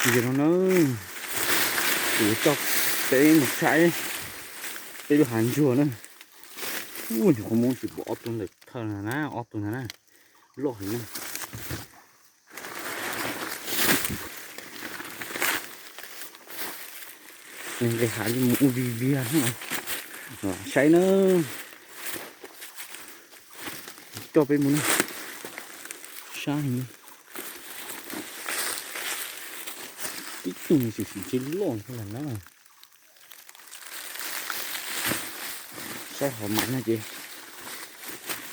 Yog no na, kuv coj peb mus saib peb lub hav ntsuag na. Ub, nyuam qhuav muab tsis pom ob tug ntawm thawj na, ob tug ntawd na, loj heev na. Nqis hav li mus ua vij viag na. Saib na, coj peb mus na, sab heev. Tib tug xwm xwm tsis loj thiab na. Saib hov mas no ces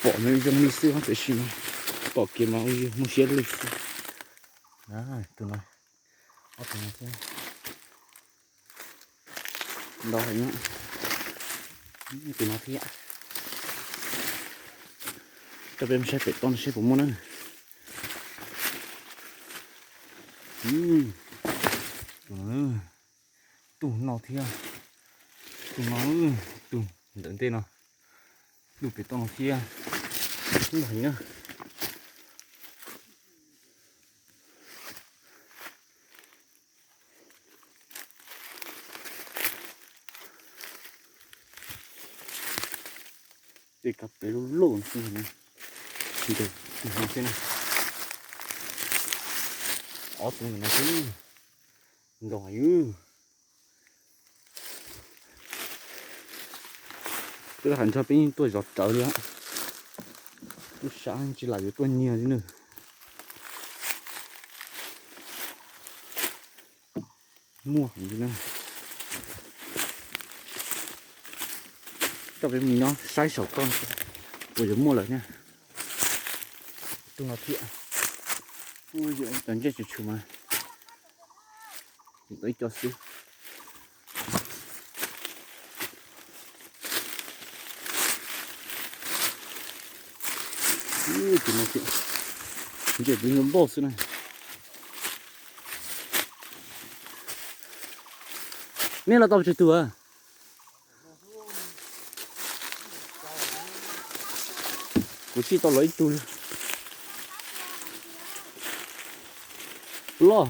pom nws zoo li xwb tiam sis mas pom kiag mas ua muaj siab lug xwb. Tus no, ob tug no thiab, nto heev, tus no thiab. Coj peb mus saib pem toj no seb puas muaj na. Tus no, tus no thiab, tus no, tus ntawm ntej no, tus pem toj no thiab. Ub, heev na. Tej kab pem loj loj xwb na. Tus no xwb na. Ob tug no xwb, nto heev. Peb lub hav ntsuag peb yeej tuaj zov rawv li. Lub sab tsis lam yuav tuaj nyiag li na. Muaj heev li na. Coj peb mus nyob saib saum toj puas yuav muaj lawm thiab. Tus no thiab. Ua cov ntsej tshwm tshwm mas tau ib co xwb. Tus no thiab, ntsej pw nrog npauj xwb na. Nej los tau tsawg tus a? Kuv sij tau los ib tug li. Loj,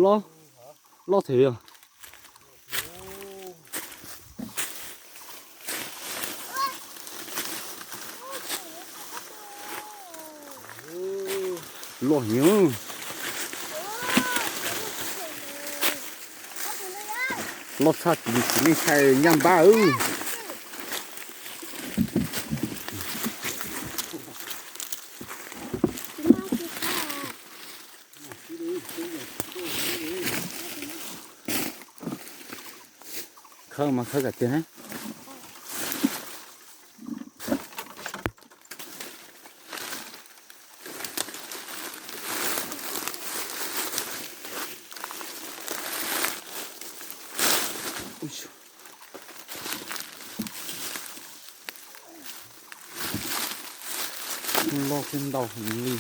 loj, loj thiab yog. Loj heev. Loj tshaj tus txiv neej thaij ncaj npab. Khawb mas khawb kom tiag na. Loj thiab ntau heev li.